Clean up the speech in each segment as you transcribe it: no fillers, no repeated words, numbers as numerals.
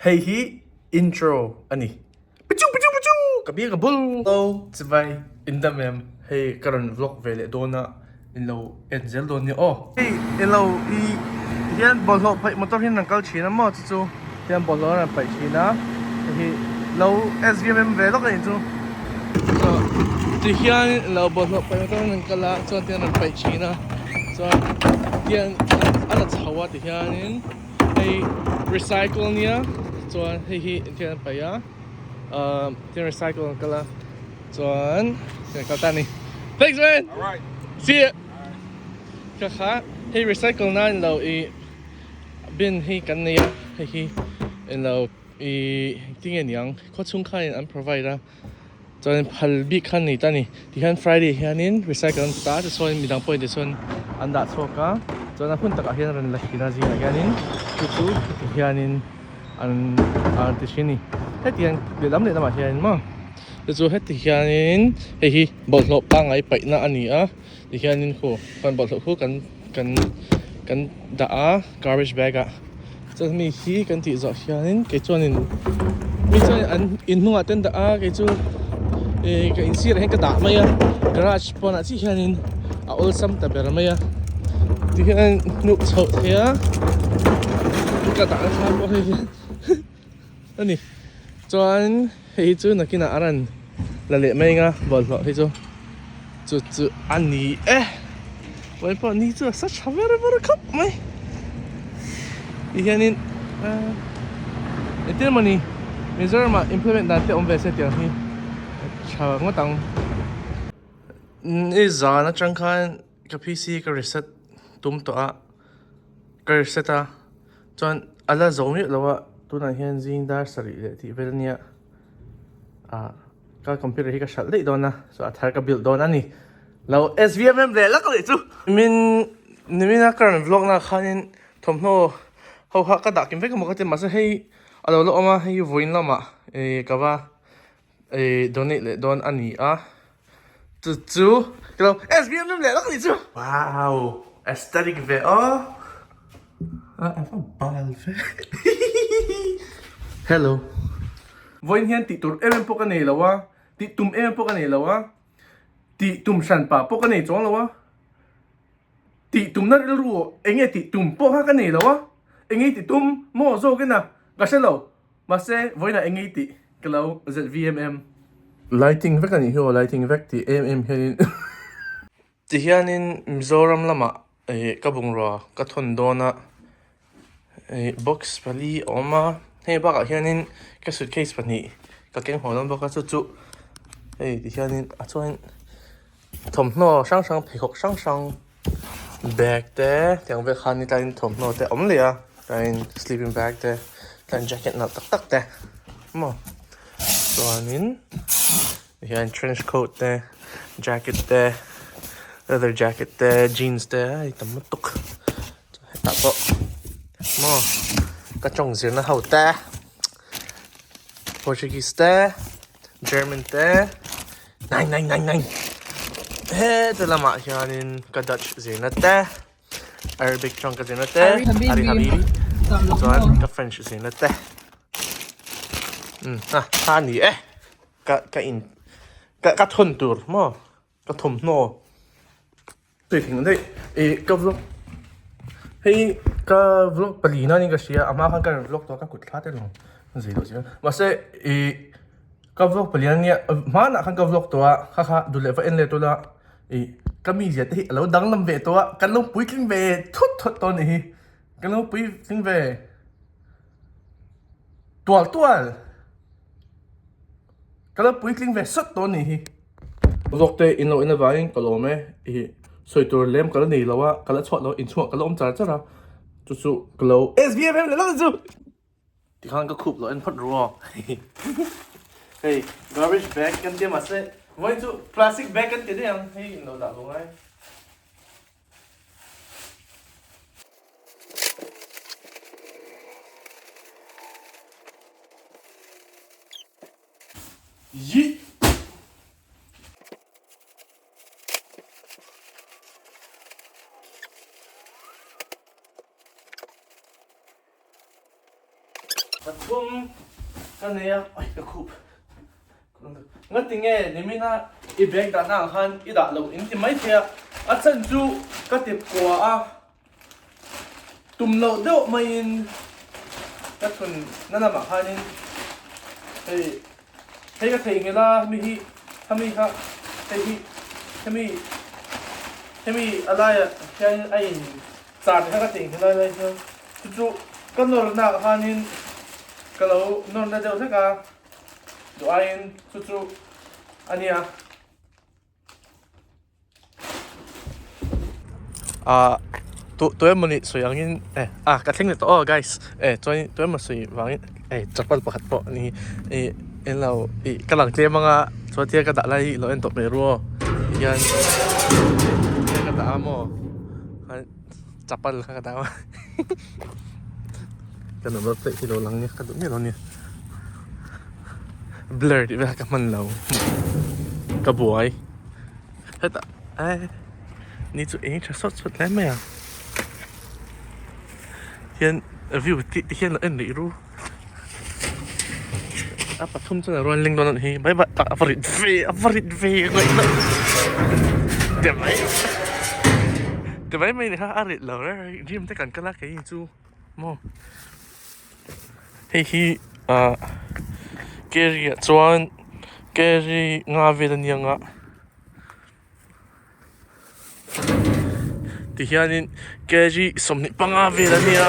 Hei hi intro a ni. Pichu pichu pichu! Ka biak a bul! Hello, chibai in dam em? Hei ka rawn vlog ve leh dawn a, in lo en zel dawn nia aw. Hei ilo i hian bawlhhlawh paih motor hian an kal thin a maw chu chu hian bawlhhlawh an rawn paih thin a hei hi lo SVMM ve lawk a nih chu tihian ilo bawlhhlawh paih motor hian an kal a chuan tihian an rawn paih thin a chuan tihian a la chho a tihianin hei recycle nia chuan hei hi tihian an paih a ahh tihian recycle an kal a chuan tihian an kal ta a ni thanks man see ya ka kha hei recycle nan lo ih bin hi kan nei a hei hi eng lo ih engtin nge niang khawchhung khanin an provide a. Chuan phal bik kha ni ta ni. Tihian Friday hianin recycle an ti ta a, tichuan midang pawhin tichuan an dah chhuak a, chuan a hun takah hian rawn la thin a zingah hianin chu chu heti hianin an an ti thin a ni. Heti hian lehlam lehlamah hianin maw chu heti hianin hei hi bawlhhlawh pangngai paihna a ni a, tihianin khu chuan bawlhhlawh khu kan kan kan dah a garbage bag ah. Chuan mi hi kan tih zawh hianin kei chuanin mi chuan an inhnungah te an dah a kei chu ih ka insirah hian ka dah mai a garage pawnah chiah hianin a awlsam ta ber mai a tihian hnuk chhoh thei a ka dah nasa pawh hei hi a ni chuan hei hi chu nakinah a rawn la leh mai anga bawlhhlawh hi chu chu chu a ni e vawiin pawh ni chu a sa tha ber ber khawp mai ti hianin ahh engtin emawni Mizoram ah implement dan te awm ve se tiang hi tha ngawt ang ni zan atang khan ka PC ka reset tum tawh a ka reset a chuan a la zo miah lo a tunah hian zing dar sarih leh tih vel ania ah ka computer hi ka hralh daih dawn a so a thar ka build dawn a ni lo SVMM leh lak leh chu min nimina ka rawn vlog na khanin thawmhnaw ho kha ka dah kim vek emaw ka ti mahse hei a lo la awm a hei vawiin lamah ih ka va ih donate leh dawn a ni a chu chu ka lo SVMM leh lak leh chu wow aesthetic ve aw a va bal ve hello. Vawiin hian tih tur em em pawh ka nei lo a, tih tum em em pawh ka nei lo a, tih tum hran pah pawh ka nei chuang lo a, tih tumna rilru eng nge tih tum pawh kha ka nei lo a, eng nge tih tum maw zawk ina ka hre lo, mahse vawiinah eng nge tih ka lo ZVMM. Lighting vek a nih hi aw, lighting vek tih em em hianin. Tihianin Mizoram lamah ih ka bungrua ka thawn dawn a ih box pali a awm a hei bakah hianin ka suitcase pahnih ka keng haw dawn bawk a chu chu hei tihianin a chuanin thawmhnaw hrang hrang pheikhawk hrang hrang bag te tiang vel khan tlaiin thawmhnaw te a awm leh a tlaiin sleeping bag te tlaiin jacket nalh tak tak te maw chuanin. Hian trench coat te jacket te leather jacket te jeans te hei tam lutuk hetah pawh maw ka tawng zirna ho te portuguese te german te nine nine nine nine heta lamah hianin ka dutch zirna te arabic tawng ka zirna te ari habibi chuan ka french zirna te umm ha ha a ni e. Ka ka in ka ka thawn tur maw ka thawmhnaw tui thing daih ih ka vlog hei ka vlog palina niin ka hria a hma khan ka rawn vlog tawh a ka kut thla te lo zui loh zia mahse ih ka vlog palina nia hmanah khan ka vlog tawh a kha kha duh leh va en leh tawh la ih ka mizia te hi a lo danglam ve tawh a kan lo puitling ve thut thut tawh a nih hi kan lo puitling ve tual tual. Ka lo puitling ve sawt tawh a nih hi. Vlog te in lo en avangin ka lawm e. Ih sawi tur lem ka la nei lo a, ka la chhuah lo inchhuah ka la awm char char a. Chu chu ka lo SVMM leh lawk chu. Tikhan ka khup lo en phawt ru aw. Hei garbage bag kan tia mahse vawiin chu plastic bag kan ti daih ang hei in lo dah lo ngai. Yih! pathum ka nei a, ai ka khup Ngati nge nimina i bag dahna ang khan i dah loh in ti mai thei a, a chhan chu ka ti kua a, tum loh deuh maiin ka thun na lamah khanin hei hei ka theihnghilh a, hemi hi hemi kha hei hi hemi hemi a laiah hian a in char te kha ka theihnghilh a lai hian chu chu ka nawrna ah khanin ka lo nawrna deuh hlek a. Duh aiin chu chu a nia. Ah tu tu emaw nih sawi angin eh ah ka thleng leh tawh aw guys eh chuan tu emaw sawi vangin eh chapal pakhat pawh a ni ih englo ih ka lang tlem anga chuan thil ka dah lai hi ilo en tawh mai ru aw tihian thil ka dah a maw chapal kha ka dah a ka number plate hi lo lang nia ka duh miah lo nia blur tih vel kha ka hman lo ka buai hetah eh ni chu eng tha sawt sawt hle mai a hian view tih te hian lo en rih ru a pathum chuan a rawn leng dawn a nih hi bye bye a va rit ve a va rit ve ngaihna ti mai ti mai mai ni kha a rit lo reng reng gym te kan kal a kei chu maw hei hi ah carry ah chuan carry nga vel a nia nga. Tihianin kg 25 vel a nia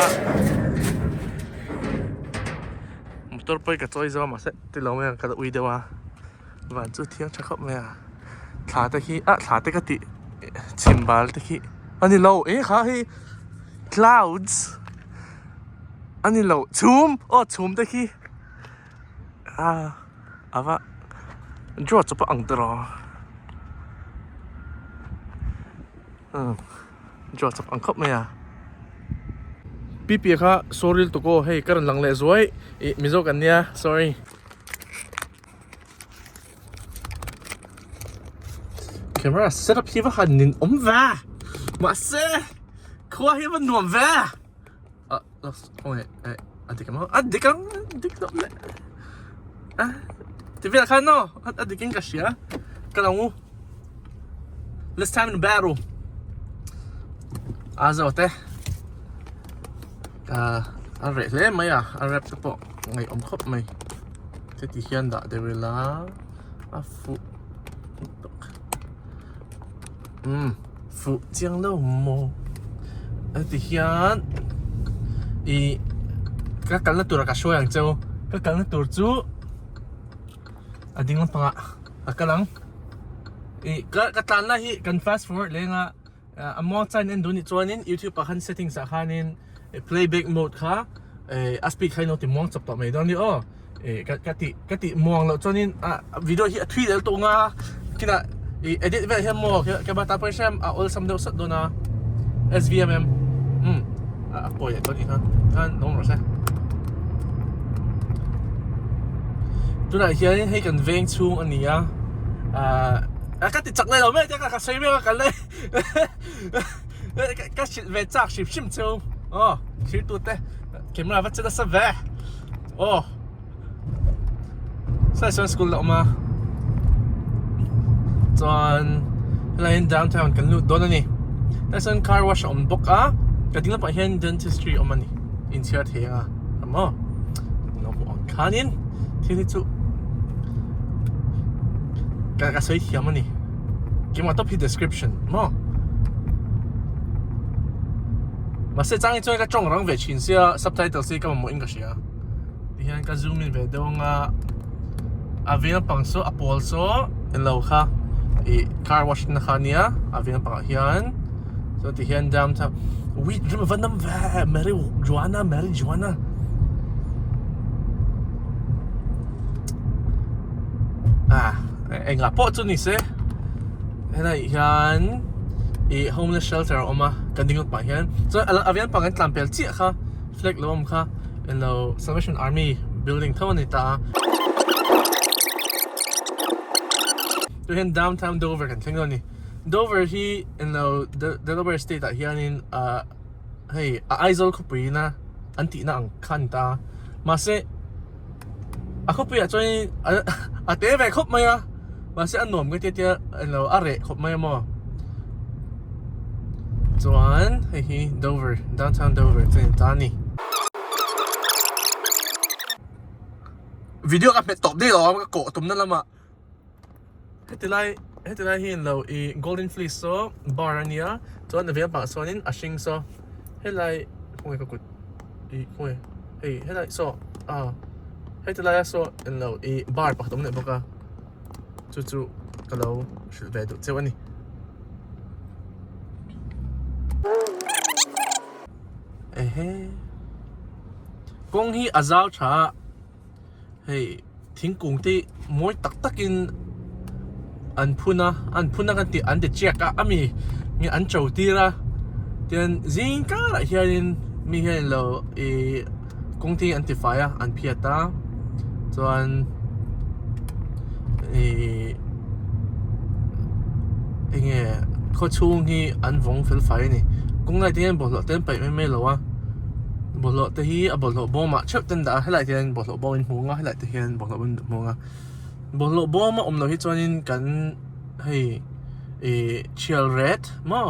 motor pawh hi ka chawi zo a mahse ti lo mai ang ka la ui deuh a van chu thiang tha khawp mai a thla te khi ah thla te ka tih chhim bal te khi a ni lo eh kha hi clouds a ni lo chhum aw chhum te khi ah a va draw chawp a ang tawh umm draw chawp ang khawp mai a pipi kha sorry lutuk aw hei ka rawn lang leh zuai ih mizo kan nia sorry. Camera setup hi va han nin awm ve mahse khua hi va nuam ve. Ah khawnge eh a dik ang a dik ang dik loh leh a ti vel khan maw a dik in ka hria ka lo ngu let's time in battle a zo te a reh hle mai a a rep te pawh ngaihawm khawp mai heti hian dah deuh ila a fuh umm fuh chiang lo maw heti hian ih ka kalna turah ka hruai ang che u ka kalna tur chu a ding lampangah a kal ang ih ka ka tlan lai hi kan fast forward leng a a muang chain en duh anih chuanin youtube ah khan settings ah khanin playback mode kha eh a speed kha ilo ti muang chawp tawh mai dawn a ni aw eh ka ka tih ka tih muang loh chuanin ah video hi a thui leh tawh nga kinah ih edit vel hian maw camera tan pawh hi a awlsam deuh sat dawn a S_V_M_M umm a pawi leh dawn a nih kha khan lo awm rawh se tunah hianin hei kan veng chhung a ni a ah ka ti chak leh lo mai ka sawi mek a ka le ka hrilh ve chak hrim hrim cheu aw thlir tute camera va che nasa ve aw sai sawn school a awm a chuan helai hian downtown kan lut dawn a ni tlai sawn car wash a awm bawk a ka ding lamah hian dentistry a awm a ni inchhiar thei anga maw lo hmuh ang khanin thil hi chu ka ka sawi thiam a ni keimah tawp hi description maw mahse chang hi chuan ka tawng rang ve thin sia subtitles hi ka mamawh in ka hria tihian ka zoom in ve deuh anga a veng lampang saw a pawl saw englo kha ih car wash na kha ania a veng lampangah hian chuan tihian downtown wheat rim a va nam ve marijuana marijuana. Ah engah pawh chu ni se helai hian ih homeless shelter a awm a kan ding lawk pah hian chuan a veng pang an tlan pel chiah kha flag lo awm kha englo salvation army building tho a ni ta a tu hian downtown Dover kan thleng dawn a ni Dover hi englo Delaware state ah hianin ah hei a Aizawl khawpui na an tihna ang kha a ni ta a mahse. A khawpuiah chuanin a te ve khawp mai a, mahse a nuam ka ti tia eng lo a reh khawp mai a maw. Chuan hei hi Dover, downtown Dover chu a ni ta a ni. Video ka hmet tawp daih lo a ka kawh tumna lamah. Heti lai heti lai hi in lo ih golden fleece saw bar a nia chuan a veng pah chuanin a hring saw helai khawnge ka kut ih khawnge hei helai saw ah heti laia saw in lo ih bar pakhat a awm leh bawk a chu chu ka lo hrilh ve duh cheu a ni. Ehe kawng hi a zau tha a. Hei thingkung te mawi tak takin an phun a an phun a kan tih an ti chiak a ami nge an cho tir a tian zing karah hianin mi hian lo ih kawng te hi an ti fai a an phiat a chuan ih enge khaw chhung hi an vawng fel fai a ni kawng lai te hian bawlhhlawh te an paih mai mai lo a. Bawlhhlawh te hi a bawlhhlawh bawmah theuh ten dah a helaiah te hian bawlhhlawh bawm in hmu ang a helaiah te hian bawlhhlawh bawm in hmu ang a bawlhhlawh bawm a awm loh hi chuanin kan hei ih thial ret maw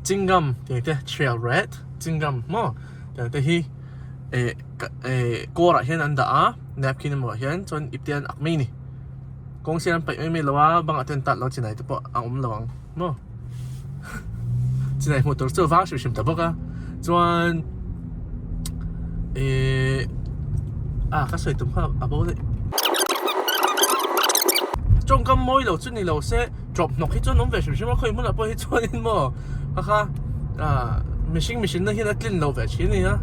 chingam tih te thial ret chingam maw tih te hi eh eh kawrah hian an dah a napkin emaw ah hian chuan ipte an ak mai a ni kawng siam an paih mai mai lo a bangah te an tat lo a chinai te pawh a awm lo ang. Maw? Chinai hmuh tur chu vang hrim hrim ta bawk a. Chuan eh ah ka sawi tum kha a bo daih. Tawngkam mawi lo chu ni lo se drop hnawk hi chuan awm ve hrim hrim a khawi hmunah pawh hi chuanin maw kha kha ah mihring mihrinna hian a tlin lo ve thin a nia.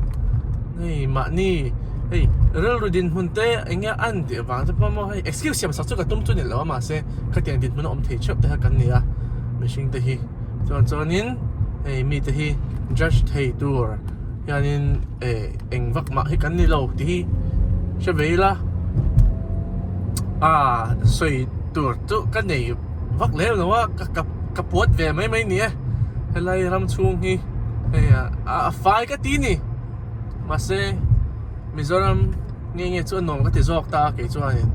Hei mahni hei rilru dinhmun te eng nge a an tih vang te pawh maw hei excuse siam sak chu ka tum chu ni lo a mahse khatiang dinhmun a awm thei theuh te kha kan ni a mihring te hi chuan chuanin hei mite hi judge thei tur hianin eh eng vak mah hi kan ni lo tih hi hre ve ila ah sawi tur chu ka nei vak lem lo a ka ka ka puat ve mai mai ni e helai ram chhung hi hei a fai ka ti ni mahse Mizoram nge nge chu a nuam ka ti zawk ta a kei chuanin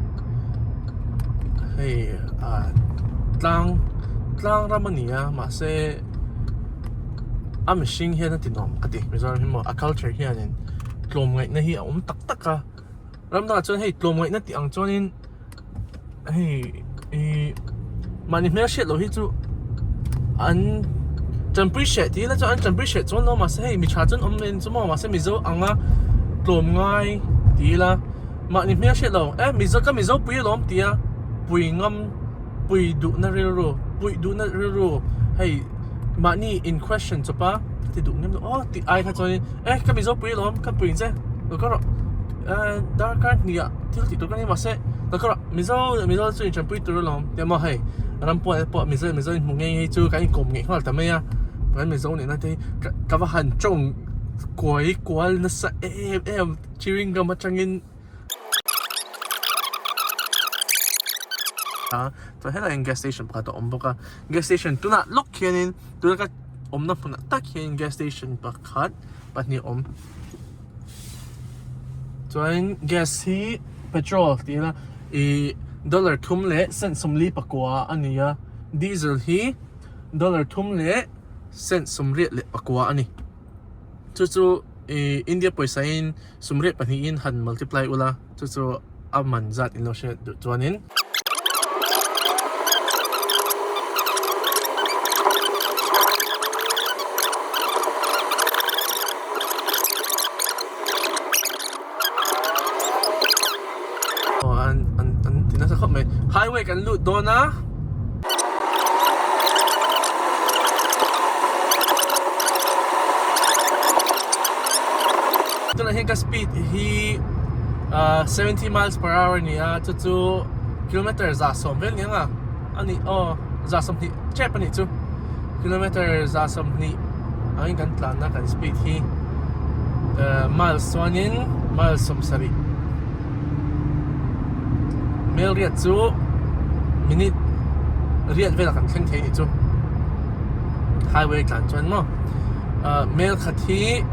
hei ah tlang tlang ram a ni a mahse a mihring hian a ti nuam ka ti Mizoram hi maw a culture hianin tlawmngaihna hi a awm tak tak a ram dangah chuan hei tlawmngaihna tih ang chuanin hei ih mahni hmel hriat loh hi chu an tanpui hreh tih ila chuan an tanpui hreh chuan lo mahse hei mi tha chuan awm nen chu maw mahse mizo anga tlawm ngai tih ila mahni hmel hriat lo eh mizo ka mizo pui alawm tih a pui ngam pui duhna rilru puih duhna rilru hei mahni in question chawp a ka ti duh ngem lo aw tih ai kha chuanin eh ka mizo pui alawm ka pui ang che lo kal rawh eh darkar hnih ah thil tih tur ka ni mahse lo kal rawh mizo leh mizo chu inṭanpui tur alawm tih emaw hei ram pawh pawh mizo leh mizo inhmu ngei ngei chu kan inkawm ngeih nghal ta mai a kan mizo nihna te hi ka ka va han tawng kuai kual nasa em em chewing gum atangin a chuan helaiah hian gas station pakhat a awm bawk a gas station tunah lawk hianin tuna ka awmna hmunah tak hian gas station pakhat pahnih a awm. Chuanin gas hi petrol tih ila ih dollar thum leh cent 44 a ni a diesel hi dollar thum leh cent 64 a ni chu chu ih India pawisa in 92 in han multiply ula chu chu a man zat in lo hriat duh chuanin. Aw an an an ti nasa khawp mai highway kan lut dawn a. Tunah hian ka speed hi ah 70 miles per hour a ni a chu chu kilometer 120 vel ni ang a a nih aw 120 tep a nih chu kilometer 120 angin kan tlan a kan speed hi ah miles chuanin miles 70 mel riat chu minute riat velah kan thleng thei a nih chu highway tlan chuan maw ah mel khat hi.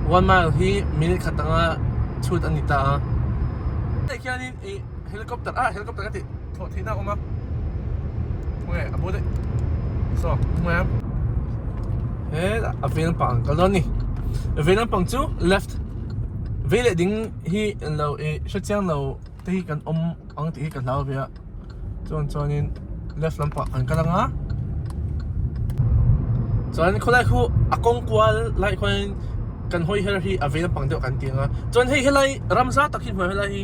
One mile hi minute khat anga chhut a ni ta a. Tah khianin ih helicopter ah helicopter ka tih thlawh theihna a awm a khawnge a bo daih saw khawnge hetah a vei lampang an kal dawn a ni a vei lampang chu left vei leh ding hi englo ih hrechiang lo te hi kan awm ang tih hi ka hlau ve a chuan chuanin left lampang an kal ang a chuan khawlai khu a kawng kual lai khuanin kan hawi her hi a vei lampang deuh kan ti ang a chuan hei helai ram zau tak hi hmuh helai hi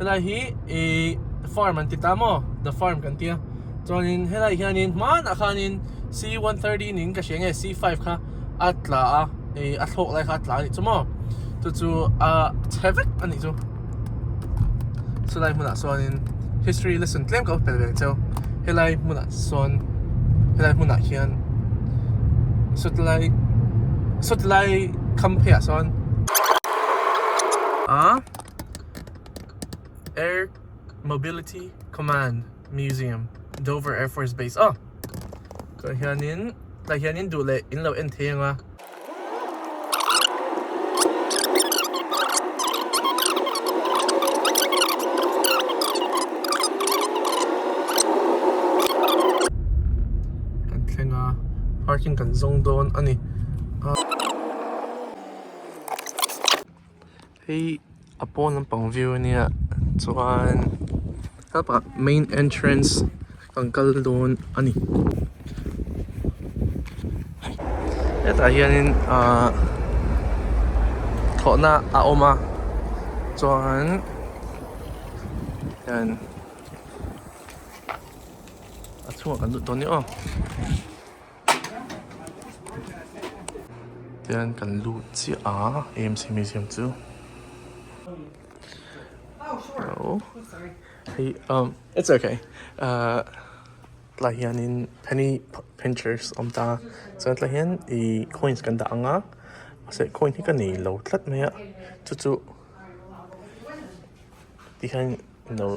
helai hi ihh farm an ti ta maw the farm kan tia chuanin helai hianin hmanah khanin c 130 niin ka hria nge c 5 kha a tla a ih a thlawk lai kha a tla a nih chu maw chu chu a chhe vek a nih chu. Chulai hmunah chuanin history lesson tlem ka pel ve ang cheu helai hmunah sawn helai hmunah hian sawtlai sawtlai kham pheiah sawn a Air Mobility Command Museum Dover Air Force Base aw tah hianin tah hianin duh leh in lo en thei ang a. Kan thleng a parking kan zawng dawn a ni hei a pawn lampang view ania chuan helpah main entrance kan kal dawn a ni hetah hianin ahh thlawhna a awm a chuan hian a chhungah kan lut dawn nia aw. Tihian kan lut chiah a AMC museum chu hei umm it's okay ahh tlai hianin penny pinchers a awm ta chuan tlai hian ih coins kan dah ang a mahse coin hi ka nei lo tlat mai a chu chu tihian lo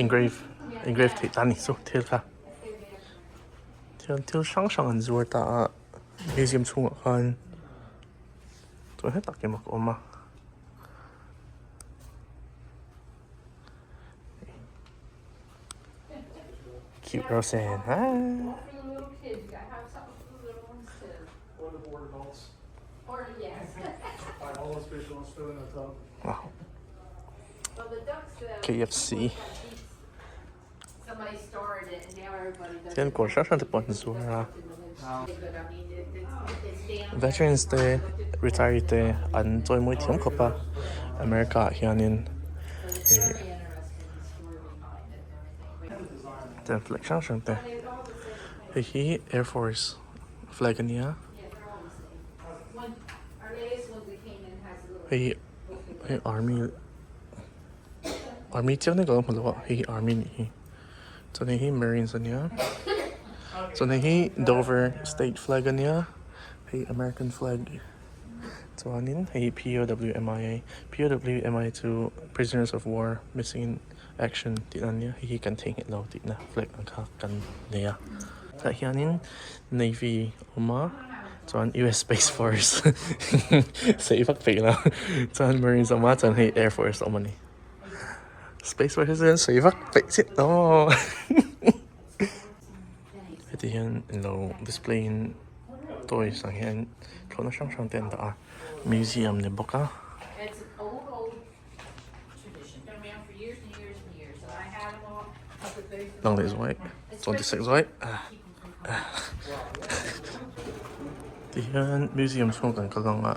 engrave engrave theih ta a ni chu thil kha. Chuan thil hrang hrang an zuar ta a museum chhungah khan chuan hetah keimah ka awm a. Cute Roseanne ah. Wow. KFC. Chuan kawr hrang hrang te pawh an zuar a veterans te retiree te an chawimawi thiam khawp a America ah hianin ih chuan flag hrang hrang te hei hi air force flag a nia hei hi hei army. Army chiang nek lo hmu lo a hei hi army nih hi chuan hei hi marines ania chuan hei hi dover state flag ania hei american flag chuanin hei hi P O W M I A P O W M I A chu prisoners of war missing in action tihna ania hei hi kan theihnghilh lo tihna flag ang kha kan nei a tah hianin navy a awm a chuan U S space force saih vak peih lo chuan marines a awm a chuan hei air force a awm a ni space force hi chuan saih vak peih chiah lo maw heti hian ilo display in toys ang hian thlawhna hrang hrang te an dah a museum ni bawk a. Lang leh zuai chuan ti sek zuai tihian museum chhung kan kal ang a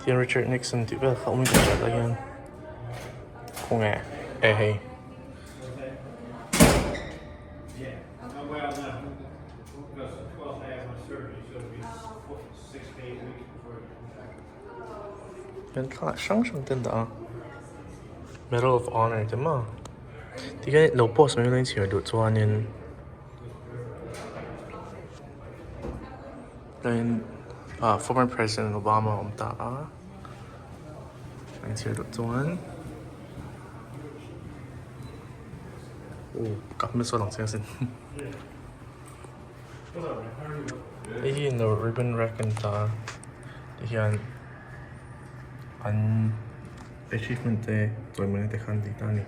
tihian Richard Nixon tih vel kha awm in ka hriat lai hian khawnge e hei. Hian thlalak hrang hrang te an dah a medal of honour te maw tikhian lo post mai mai chhiar duh chuanin chuanin ah former president Obama a awm ta a an chhiar duh chuan aw ka hmel sawn ang chiang sin. Hei hi no ribbon rack an ta a tihian an achievement te chawimawina te kha an nei ta a ni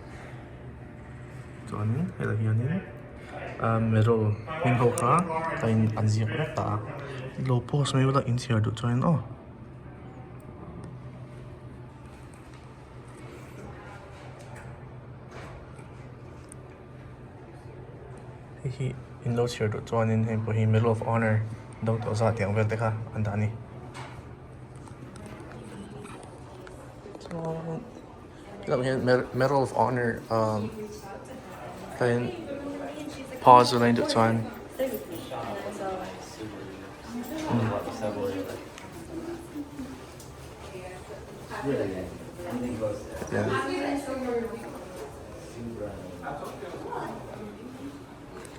chuanin helai hianin ahh medal hming ho kha a in an ziak vek ta a lo pause mai ula inchhiar duh chuanin aw. Hei hi in lo chhiar duh chuanin heng pawh hi medal of honour do tawh zat tih ang vel te kha an dah a ni. Chuan helaiah hian medal of honour ahh tlaiin pause a la in duh chuan.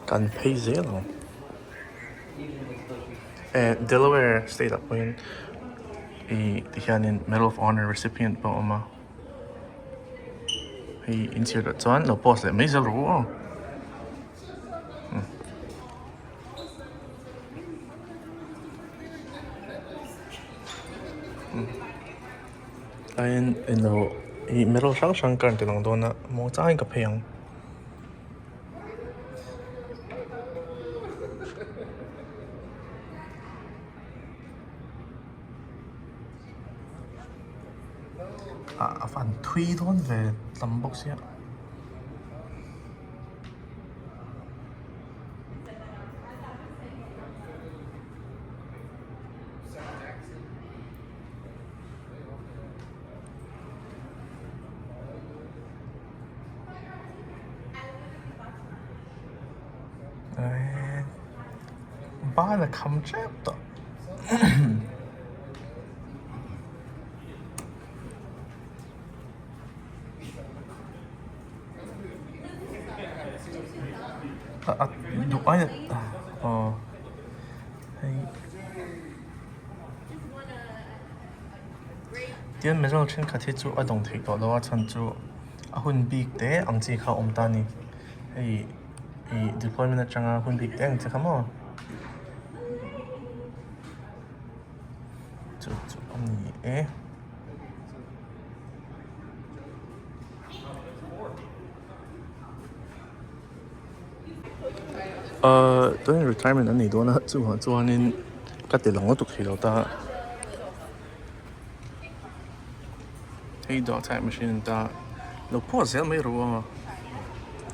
Kan phei zel ang eh Delaware state ah pawhin ih ti hianin medal of honour recipient pawh a awm a hei inchhir loh chuan lo post leh mai zel rawh u aw. Aiin ilo ih medal hrang hrang ka rawn ti lang dawn a maw changin ka phei ang. Ah a van thui dawn ve tam bawk sia. Ban a kham tep tawh. A duh ai aw hei tin mizo thenkhat hi chu a dawng theih tawh lo a chhan chu a hun bik te ang chi kha a awm ta a ni hei ih deployment atanga hun bik te ang chi kha maw chu chu a ni e. Ahh tunah retirement an nei dawn a chuvang chuanin ka ti lang lutuk thei lo ta hei dawh thlai machine an ta lo pawh zel mai rawh aw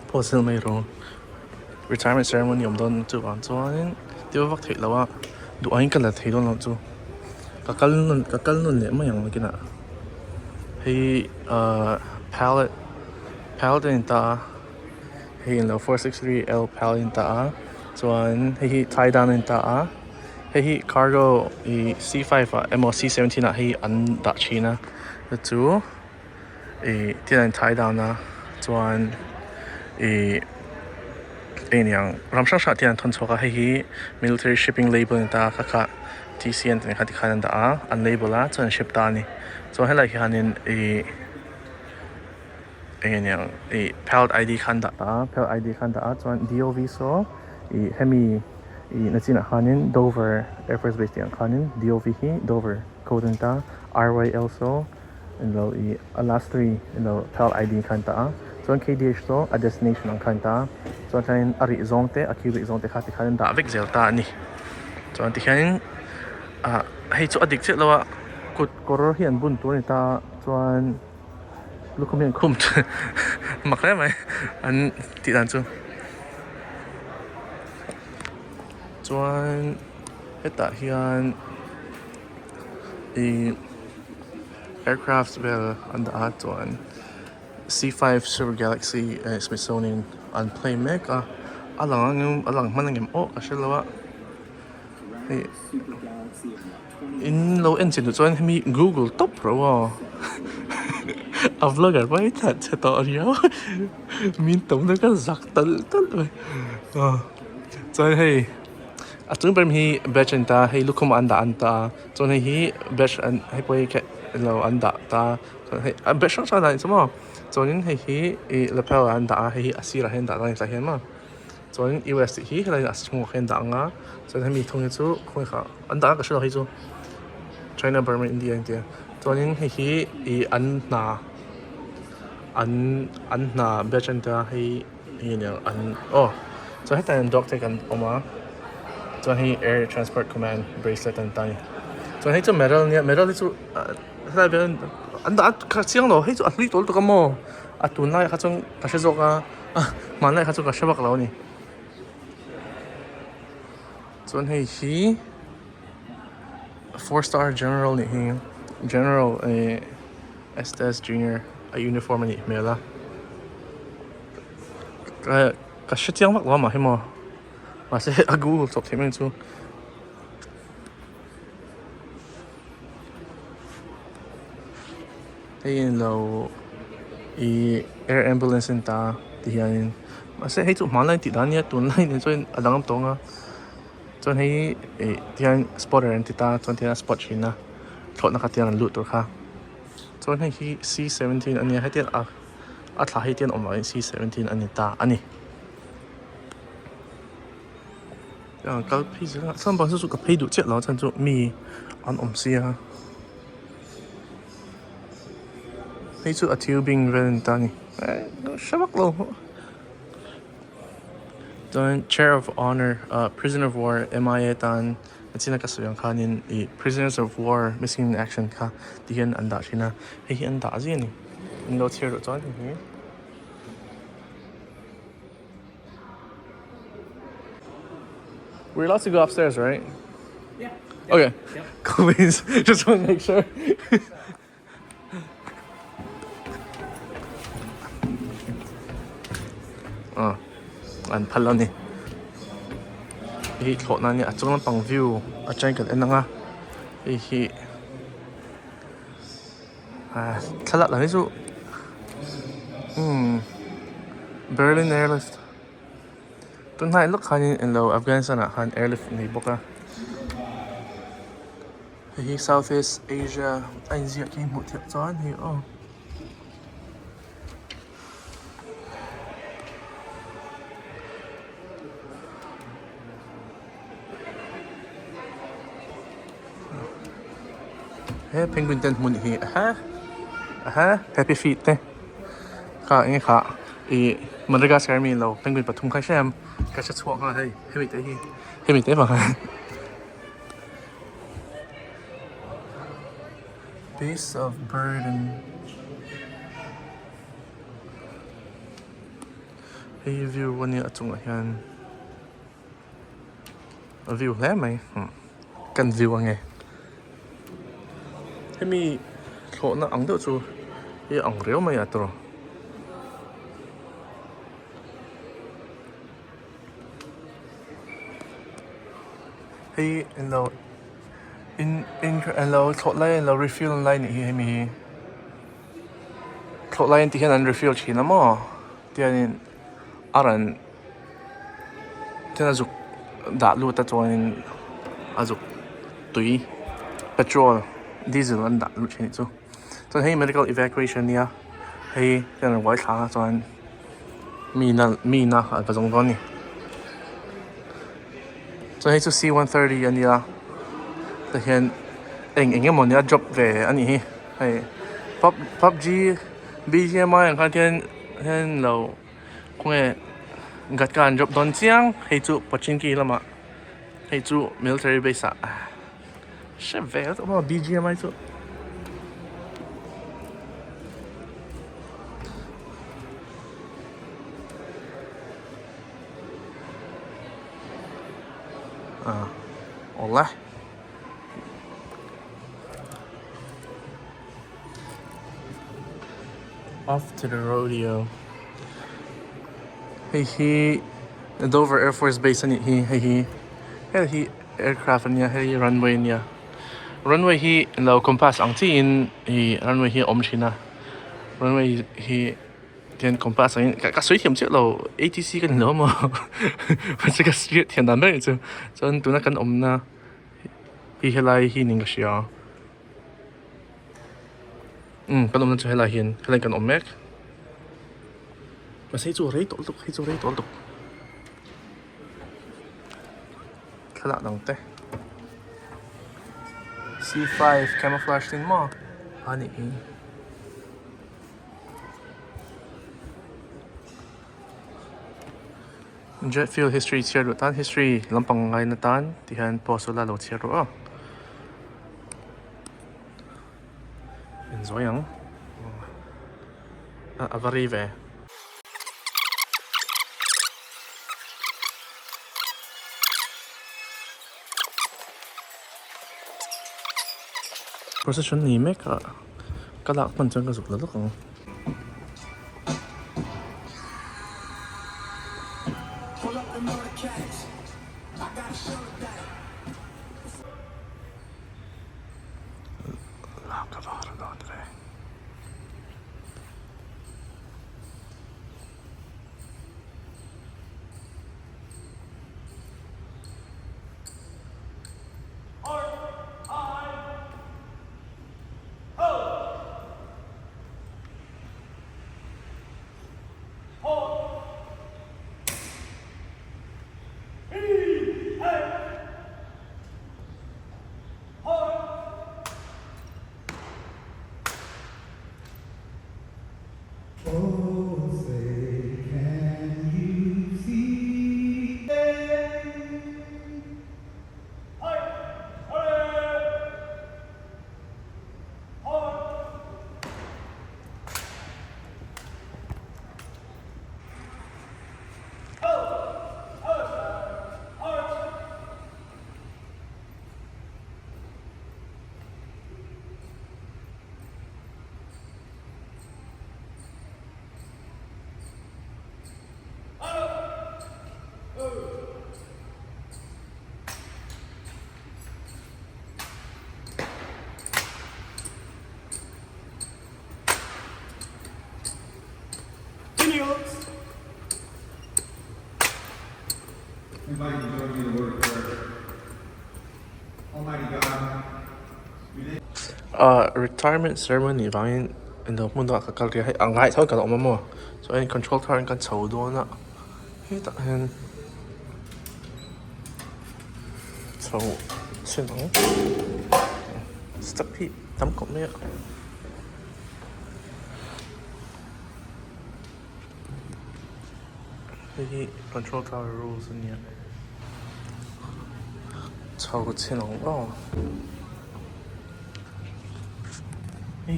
pawh zel mai rawh retirement ceremony awm dawn chuvang chuanin thil vak theih loh a duh angin ka la thei dawn loh chu ka kal nawn ka kal nawn leh mai ang nakinah hei ahh pallet pallet a ni ta a hei englo 463 L pallet a ni ta a chuan hei hi tie down a ni ta a hei hi cargo ih C5 ah emaw C17 ah hei an dah thin a chu ih thil an tie down a chuan ih eng niang ram hrang hrang ah te an thawn chhuak a hei hi military shipping label a ni ta a kha kha T_C an tih kha tikhan an dah a an label a chuan an ship ta a ni chuan helaiah hianin ih eng eng ih pallet I_D kha an dah ta a pallet I_D kha an dah a chuan D_O_V saw ih hemi ih na chinah khanin Dover air force base tih ang khanin D_O_V hi Dover code a ni ta R_Y_L saw englo ih a last 3 englo pallet I_D kha an dah a chuan K_D_H saw a destination ang kha an dah a chuan khanin a rih zawng te a cubic zawng te kha tikhan an dah vek zel ta a ni chuan tikhianin ah hei chu a dik chiah lo a kut kawr hi an bun tur a ni ta a chuan. Lukhum hian khum mak hle mai an tih dan chu chuan hetah hian ih aircraft vel an dah a chuan C5 super galaxy eh smithsonian an play mek a a lang ang a lang hman angem aw ka hre lo a hei. In lo en chin duh chuan hemi google tawp rawh aw a vlogger pawh hi that chhe tawh riau min tum na ka zak talh talh mai chuan hei a chung ber hi batch a ni ta hei lukhum ah an dah an ta a chuan hei hi batch an hei pawh hi eng lo an dah ta chuan hei a batch hrang hrang a dah a ni chu maw chuanin hei hi ih lapel ah an dah a hei hi a sirah hian an dah ta a ni tah hian maw. Chuan US tih hi helai a chhungah khian dah ang a chuan hemi thung hi chu khawi kha an dah a ka hre lo hei chu China Burma India an tia. Chuanin hei hi ih an hna an an hna batch an tia hei hei a niang an aw chuan hetah hian dog tag an awm a chuan hei air transport command bracelet an ta a ni chuan hei chu medal a nia medal hi chu helai velah hian an dah a chiang lo hei chu a hlui tawh lutuk a maw a tunlai ah kha chuan ka hre zawk a hmanlai kha chu ka hre vak lo a ni chuan hei hi. Four star general nih hi general eh Estes junior a uniform a nih hmel a ka ka hre chiang vak lo a mah hi maw mahse a google chawp theih mai chu. Hei in lo ih air ambulance a ni ta ti hianin mahse hei chu hmanlai tih dan a nia tunlai nen chuan a danglam tawh ang a. Chuan hei ih tihian spotter an ti ta chuan tihian a spot thin a thlawhna kha tiang an luh tur kha chuan hei hi c 17 a nia hetiang a a thla hi tiang awm loh in c 17 a ni ta a ni kal phei zel a chuan bang saw chu ka phei duh chiah lo a chhan chu mi an awm sia hei chu a tubing vel a ni ta a ni eh hre vak lo. Chuan chair of honour ah prisoner of war M_I_A tan a chin a ka sawi ang khanin ih prisoners of war missing in action kha ti hian an dah thin a hei hi an dah zia a ni an lo chhiar duh chuan hei hi. We're allowed to go upstairs, right? Yeah. Okay. Yep. Cool beans. Just want to make sure. Aw an phal a ni hei hi thlawhna a nia a chung lampang view atangin kan en ang a hei hi ah thlalak lam hi chu umm Berlin airlift tunhnai lawk khanin englo Afghanistan ah khan airlift a nei bawk a. Hei hi South East Asia a inziah khi hmuh theih chuan hei aw. He penguin ten hmun hi ha ha happy feet te kha enge kha ih Madagascar mi lo penguin pathum kha hre em ka hre chhuak nghal hei hemi te hi hemi te vang hian. Base of burden hei view a nia a chungah hian a view hle mai kan view ange hemi thlawhna ang deuh chu hi a ang riau mai a tawrh. Hei eng lo in in eng lo thlawh lai eng lo refill na lai anih hi hemi hi thlawh lai an tih hian an refill thin a maw tiangin a rawn tian a zuk dah lut a chuanin a zuk tui petrol diesel an dah lut thin anih chu chuan hei medical evacuation ania hei hian an uai thla a chuan. Mi na mi na a va zawng dawn a ni chuan hei chu c 130 a nia tah hian eng eng emaw nia drop ve a nih hi hei pubg bgmi ang khan hian hian lo khawnge gatka an drop dawn chiang hei chu pachinki lamah hei chu military base ah hre ve lutuk maw bgmi chu. Ah awle off to the rodeo hei hi Dover Air Force Base a nih hi hei hi hei hi aircraft a nia hei hi runway a nia runway hi lo compass ang chiin ih runway hi a awm thin a runway hi tian compass angin ka sawi thiam chiah lo A_T_C ka ni lo maw mahse ka hriat thiam dan ber chu chuan tuna kan awmna hi helai hi niin ka hria umm kan awmna chu helai hian helai kan awm mek mahse hei chu a rei tawh lutuk hei chu a rei tawh lutuk. Thlalak dang te C5 camouflage tin maw. a nih hi. Jet fuel history chhiar duh tan history lampang ngaina tan ti hian post ula lo chhiar rawh aw. Enzawi ang a va rei ve. Procession ni mek a ka lak hman chuan ka zuk la lawk ang. Lak ka var dawn ve. Ahh retirement ceremony vangin eng hmun dangah ka kal rih a hei a ngai tho ka la awm a maw chuan control thar in kan chho dawn a hetah hian chho chhin ang step hi tam khawp mai a. Hei hi control tower rules a nia chho chhin ang aw hei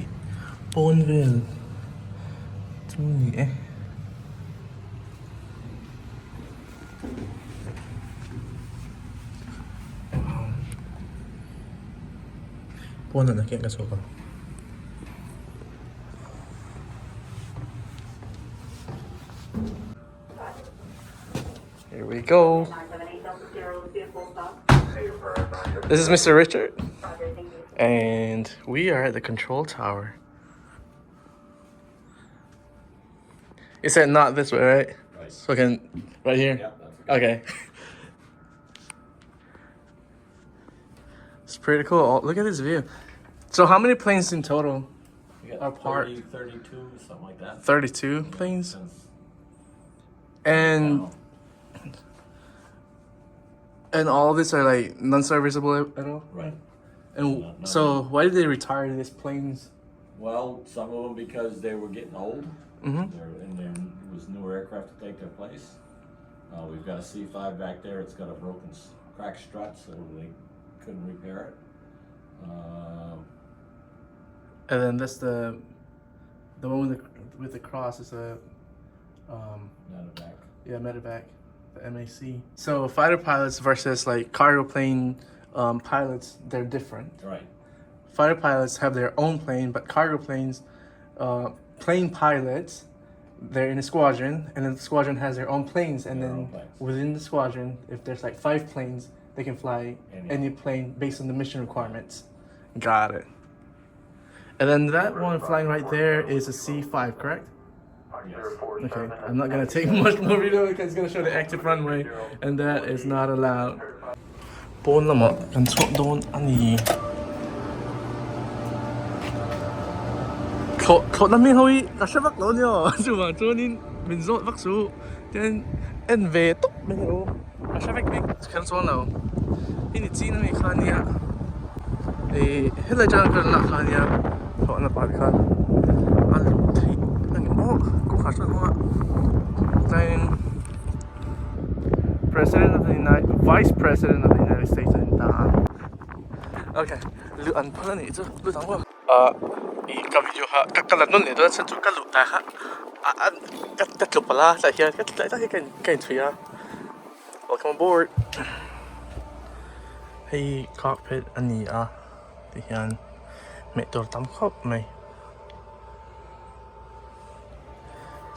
pawn vel chu ni e. Pawn ah nakin ka chhuak ang. Here we go. This is Mr. Richard. And we are at the control tower. You said not this way, right? Right. So I can, right here? Yeah, that's okay. Okay. It's pretty cool. Oh, look at this view. So how many planes in total? We got Our part. 30, 32, something like that. 32 planes? Since And now. and all of these are like non-serviceable at all? Right. And Not- not so why did they retire these planes? Well, some of them because they were getting old. Mhm. There, and there was newer aircraft to take their place. We've got a C5 back there. It's got a broken, cracked strut, so they couldn't repair it. And then that's the one with the cross is a Not a back. yeah, medevac, the MAC. So fighter pilots versus like cargo plane pilots, they're different. Right. Fighter pilots have their own plane, but cargo planes, plane pilots, they're in a squadron, and then the squadron has their own planes, and Their then own planes. within the squadron, if there's like 5 planes, they can fly Any. any plane based on the mission requirements. Got it. And then that one flying right there is a C5, correct? Yes. Okay, I'm not gonna take much more video because it's gonna show the active runway, and that is not allowed. Pawn lamah kan chhuah dawn a ni. Thlawh thlawhna hming ho hi ka hre vak lo a nia chuvang chuanin min zawt vak suh tian en ve tawp mai ro ka hre vek bik kher chuan lo hei ni chin ami kha nia ih helai atanga ka rawn lak kha nia. Thlawhna pakhat khan a luh theih a ni maw kawngkhar chuan a hawng a chuanin President of the United Vice President of the United States a ni ta a okay luh an phal a nih chu lut ang aw ah ih ka video kha ka ka la nawn leh dawn a chhan chu ka luh tai kha a a ka ka tlu palh a tlai hian ka tlai tak hi ka in ka inchhui a welcome aboard hei cockpit a ni a. Ti hian hmeh tur tam khawp mai.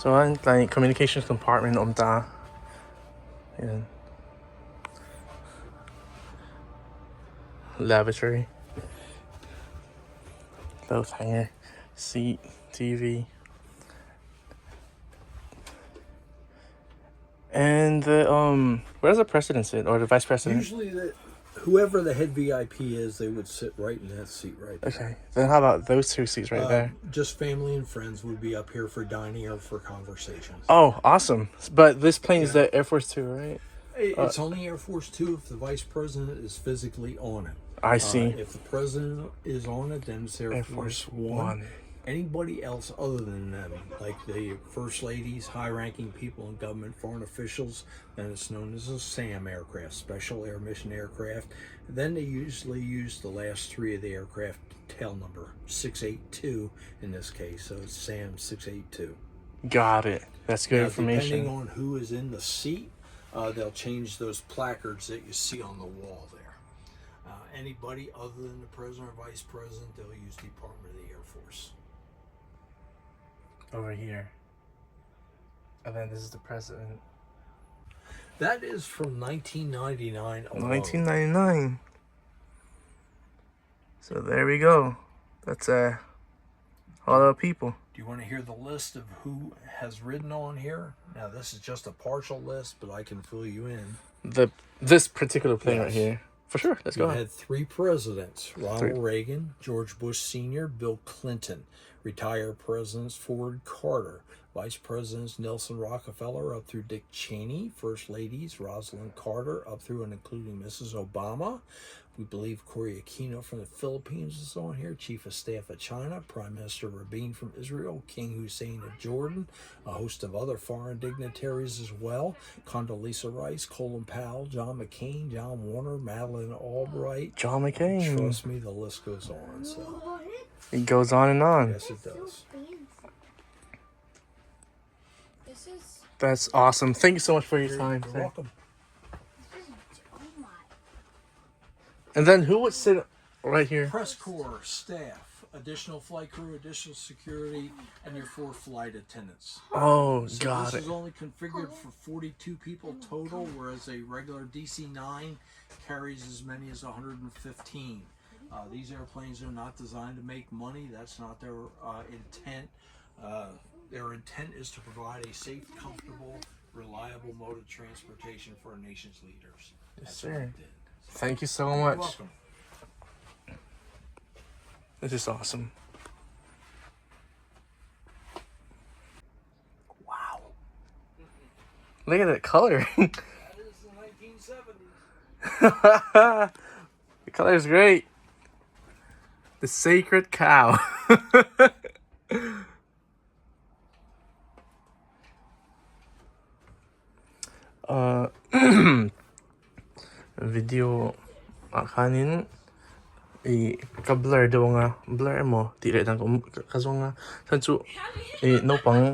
Chuan tlai communications compartment a awm ta a hian lavatory clothes hanger seat T_V And the um, where does the president sit or the vice president? Usually, the, whoever the head VIP is, they would sit right in that seat right there. Okay. Then how about those two seats right there? Just family and friends would be up here for dining or for conversations. Oh, awesome! But this plane is the Air Force Two, right? It's only Air Force Two if the vice president is physically on it. I see. If the president is on it, then it's Air, Air Force, Force One. One. Anybody else other than them, like the first ladies, high ranking people in government, foreign officials, then it's known as a SAM aircraft, Special Air Mission Aircraft. Then they usually use the last three of the aircraft tail number, 682 in this case. So it's SAM 682. Got it. That's good Now, information. Depending on who is in the seat, they'll change those placards that you see on the wall there. Anybody other than the president or vice president, they'll use Department of the Air Force. Over here. And then this is the president. That is from 1999 alone. 1999. So there we go. That's a lot of people. Do you want to hear the list of who has ridden on here? Now, this is just a partial list, but I can fill you in. The this particular plane right Yes. here. For sure. Let's go You ahead. had three presidents Ronald Reagan, George Bush Sr., Bill Clinton, retired presidents Ford Carter, vice presidents Nelson Rockefeller up through Dick Cheney, first ladies Rosalind Carter up through and including Mrs. Obama. We believe Cory Aquino from the Philippines is on here, Chief of Staff of China, Prime Minister Rabin from Israel, King Hussein of Jordan, a host of other foreign dignitaries as well, Condoleezza Rice, Colin Powell, John McCain, John Warner, Madeleine Albright. John McCain. Trust me, the list goes on. So, It goes on and on. yes, it does. This is That's awesome. Thank you so much for your time. You're sir. welcome. this is oh my. And then who would sit right here? Press corps, staff, additional flight crew, additional security, and your four flight attendants. Oh, So got this it. is only configured for 42 people total, whereas a regular DC-9 carries as many as 115. These airplanes are not designed to make money. That's not their intent. Their intent is to provide a safe, comfortable, reliable mode of transportation for our nation's leaders. Yes, That's what sir. it did. Thank you so You're much. welcome. This is awesome. Wow. Look at that color. That is the 1970s. The color is great. The sacred cow. Video ah khanin ih ka blur deuh anga blur emaw tih leh dan ka awm ka zawng a chhan chu ih naupang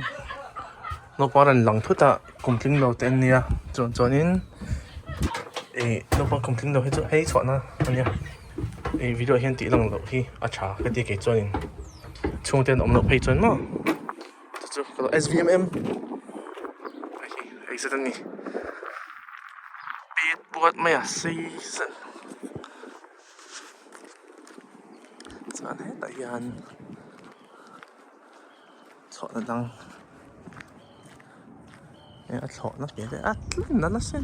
naupang rawn lang thut a kum tling lo te an nia chuan chuanin ih naupang kum tling lo hi chu hei chhuahna a nia ih video ah hian tih lang loh hi a tha ka ti kei chuanin chhungte an awm loh phei chuan maw chu chu ka lo S_V_M_M hei hi exit a ni. Pet buat mai a sei zet chuan hetah hian thlawhna dang eng a thlawhna piah te a tlem nalh asin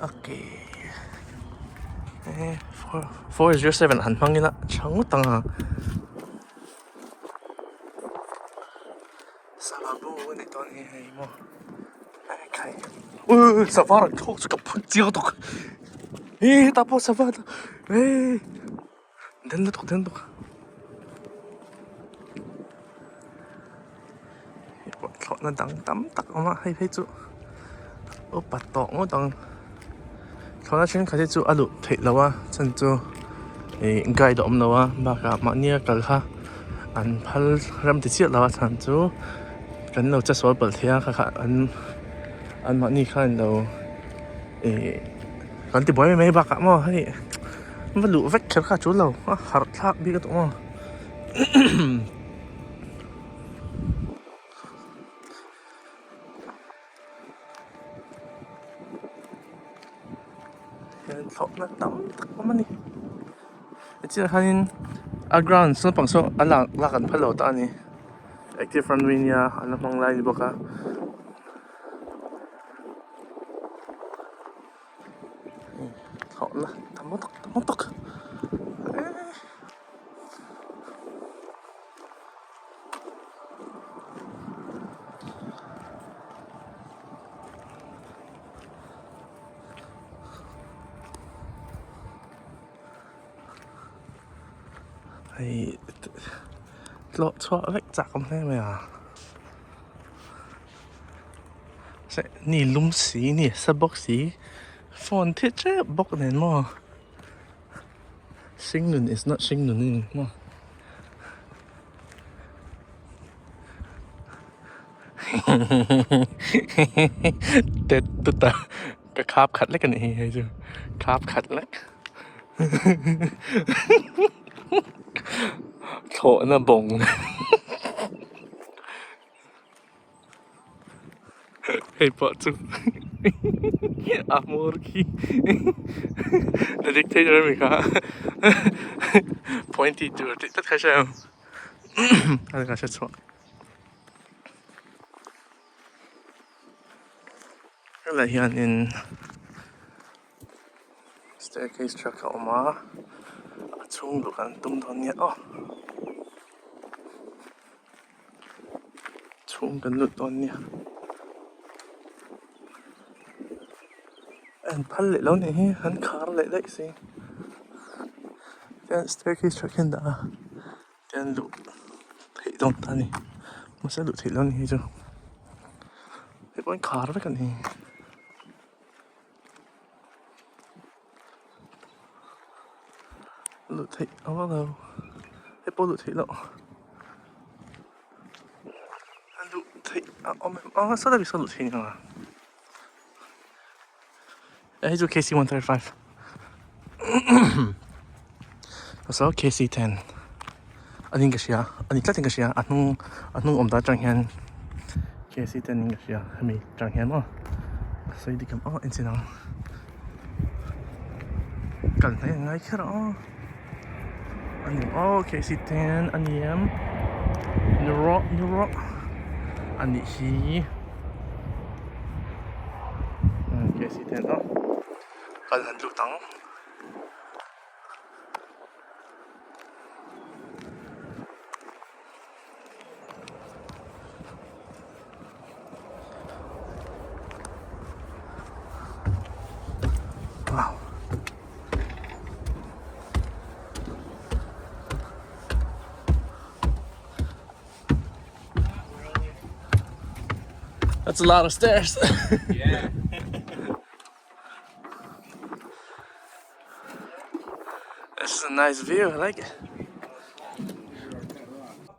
okay 4 407 han hmang ila tha ngawt ang a. Sava bu a nih dawn hi hei maw ekhai ui sava rawn thlawk chu ka phun chiang tawk e hetah pawh sava eh. Den lutuk den lutuk. Hei pawh thlawhna dang tam tak a awm a hei phei chu upa tawh ngawt ang thlawhna thenkhat hi chu a luh theih loh a chhan chu ih guide a awm lo a bakah mahnia kal kha an phal ram ti chiah lo a chhan chu kan lo che sual palh thei a kha kha an an mahni khan lo ih kan ti buai mai mai bakah maw hei va luh vek kher kha a tul lo a harh thlak bik a tawh maw. Hian thlawhna tam tak a awm a ni tichuan hianin a ground saw pang saw a lak lak an phal lo ta a ni active runway nia an la hmang lai a ni bawk a. Thlawhna tam tak tam tak eee. Hei tlawh chhuah vek chak awm hle mai a ni lum si ni sa bawk si phone thil tep bawk nen maw. Hringnun is not hringnun a ni maw tet tut a ka khap khat lek a nih hi hei chu khap khat lek thlawhna bawng. Hei pawh chu a hmur khi the dictator ami kha pointy tur tih tak kha hre ang a ka hre chhuak helai hianin staircase truck a awm a a chhung luh kan tum dawn nia aw. Chhung kan lut dawn nia a in phal leh lo nih hi an khar leh daih si chuan staircase tha khian dah a chuan luh theih dawn ta a ni mahse luh theih lo a ni hi chu hei pawh hi khar vek a ni. Luh theih a vak lo hei pawh luh theih loh a luh theih a awm em aw saw lai saw luh theih a hei chu K C 135 saw K C 10 a ning ka hria a ni tlat in ka hria a hnung a hnung awm dan atang hian K C 10 in ka hria hemi atang hian maw sawi dik ang aw enchhin ang. Kal hnai a ngai kher a ani aw K C 10 a ni em ni rawh ni rawh a nih hi K C 10 aw kal han lut ang. Wow. That's a lot of stairs. Yeah. This is a nice view, I like it.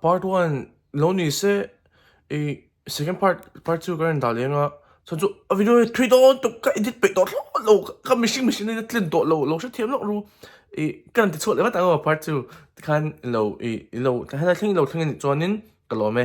Part 1 lo ni se i second part part 2 ka rawn dah leh anga chuan chu a video hi thui dawn tuk ka edit peih tawh thlawt lo ka mihring mihring na tlin tawh lo lo hrethiam lawk ru i ka rawn ti chhuak leh vat ang aw part 2 tikhan ilo i ilo helai thleng ilo thleng anih chuanin ka lawm e.